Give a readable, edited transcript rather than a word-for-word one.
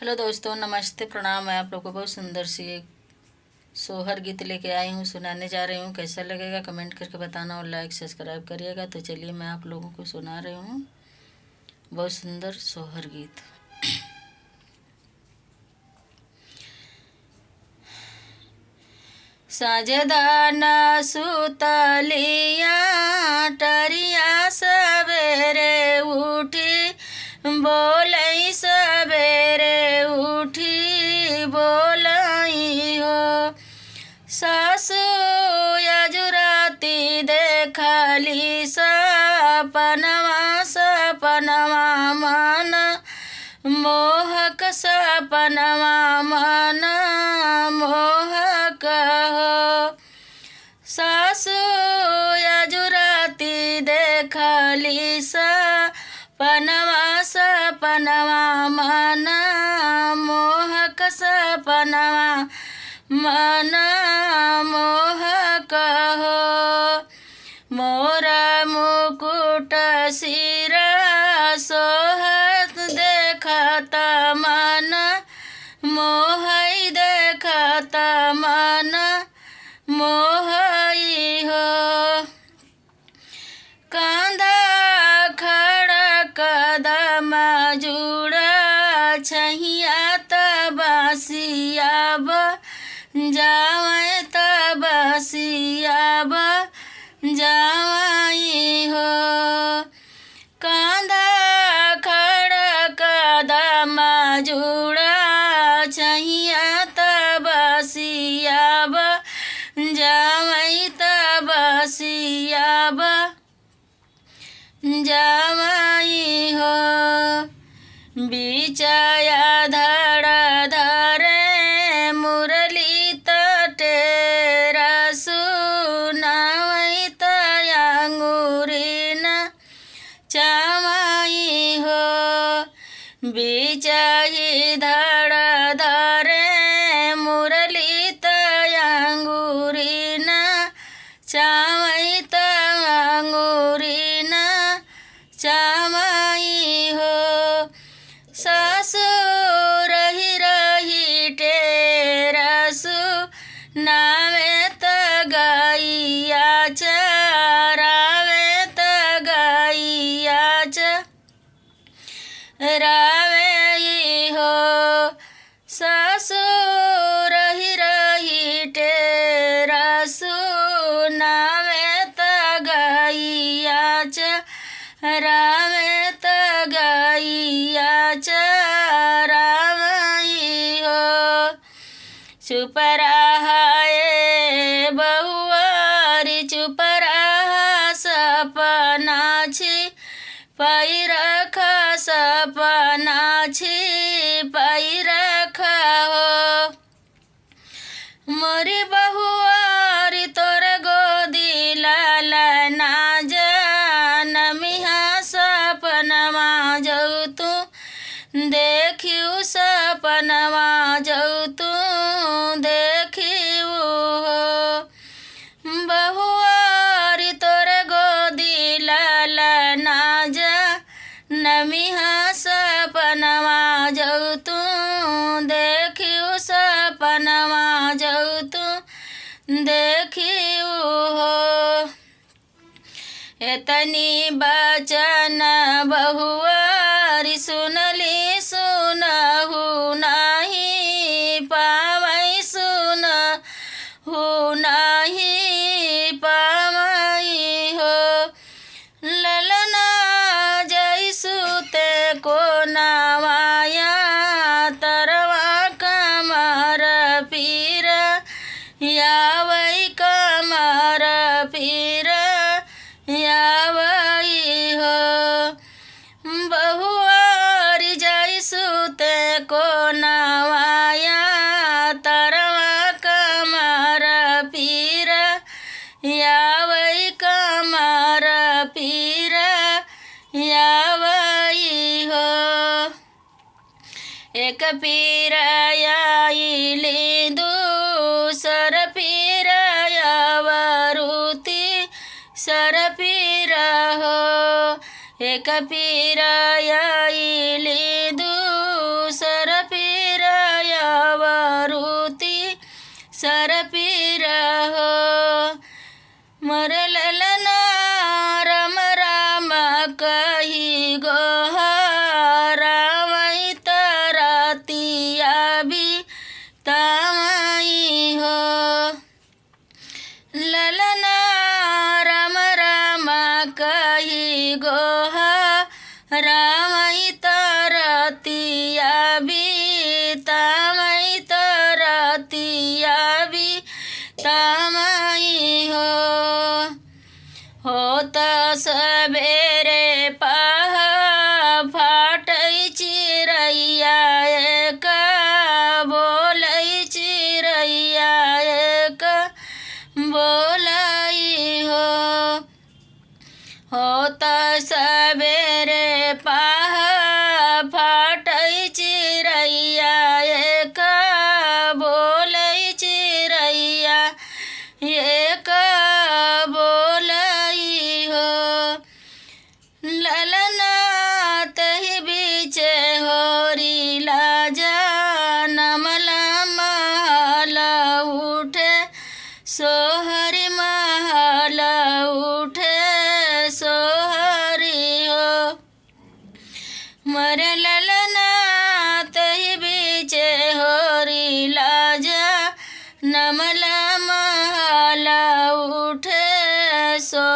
Hello दोस्तों, नमस्ते, प्रणाम। मैं आप लोग को बहुत सुंदर सी एक सोहर गीत लेके आई हूँ, सुनाने जा रही हूँ। कैसा लगेगा कमेंट करके बताना और लाइक सब्सक्राइब करिएगा। तो चलिए मैं आप लोगों को सुना रही हूँ बहुत सुंदर सोहर गीत। सजदाना सुतलिया टरिया सवेरे उठी बोलई, सवेरे उठी बोलई हो। सासु अजुराती देखली सपनवा, सपनवा मन मोहक, सपनवा मन मोहक हो। सासु अजुराती देखली सपनवा, सपनवा मन मोहक, सपनवा मन मोहक हो। मोरा मुकुट सिर सोहत देखत मन मोहई, देखत मन मोहई हो। कांधा खड़ा कदम जुड़ा छहिया तबासियाब जावै, तबासियाब जावई हो। कांधा खड़ा कदम जुड़ा छहिया तबासियाब जावै, तबासियाब जावई हो। बिचया धड़ धरे मुरली तटेरा सुनावै, तंगुरी न चावई हो। बिचही धड़ धरे मुरली तंगुरी न चावै, तंगुरी न चावई हो। सासु रही रही टेरसु नावे त गैया चरावे, त गैया चरावे हो। सासु रही रही टेरसु नावे त गैया चरावे, त गैया चरावई हो। चुप रहा बहुआरी, चुप रहा सपना छी पै रख, सपना छी पै रख हो। मोरी बहुआरी तोर गोदी ललना जनमिहा, सपनवा जऊ तू देखिउ, सपनवा जऊ तू देखिउ हो। बहुआरी तोर गोदी ललना जनमिहा, सपनवा जऊ तू देखिउ, सपनवा जऊ तू देखिउ हो। एतनी बचन बहुआरी सुनली, सुनहु नाही पावै, सुनहु नाही पावै हो। ललना जैसुते को नवाया तरवा कमर पीर यावै, कमर पीर यावई हो। बहुआरी जैसुते को नवाया तरवा कमर पीर यावै, कमर पीर यावई हो। एक पीर आइली दूसर पीर यावरुती सर पीर हो। एक पीर आइली दूसर पीर रतिया बीतामई त रतिया बीतामई हो। हो त सबेरे पह फाटै चिरैया एक बोलै चिरैया एक बोलै हो। हो त सबेरे पह फाटै चिरैया एक बोलै चिरैया एक बोलै हो। ललना तही बीचे होरी लाजा नमला महल उठे सोहरी महल उठे सोहरी हो। मर ललना तही बीचे होरी लाजा नमला महल उठे सो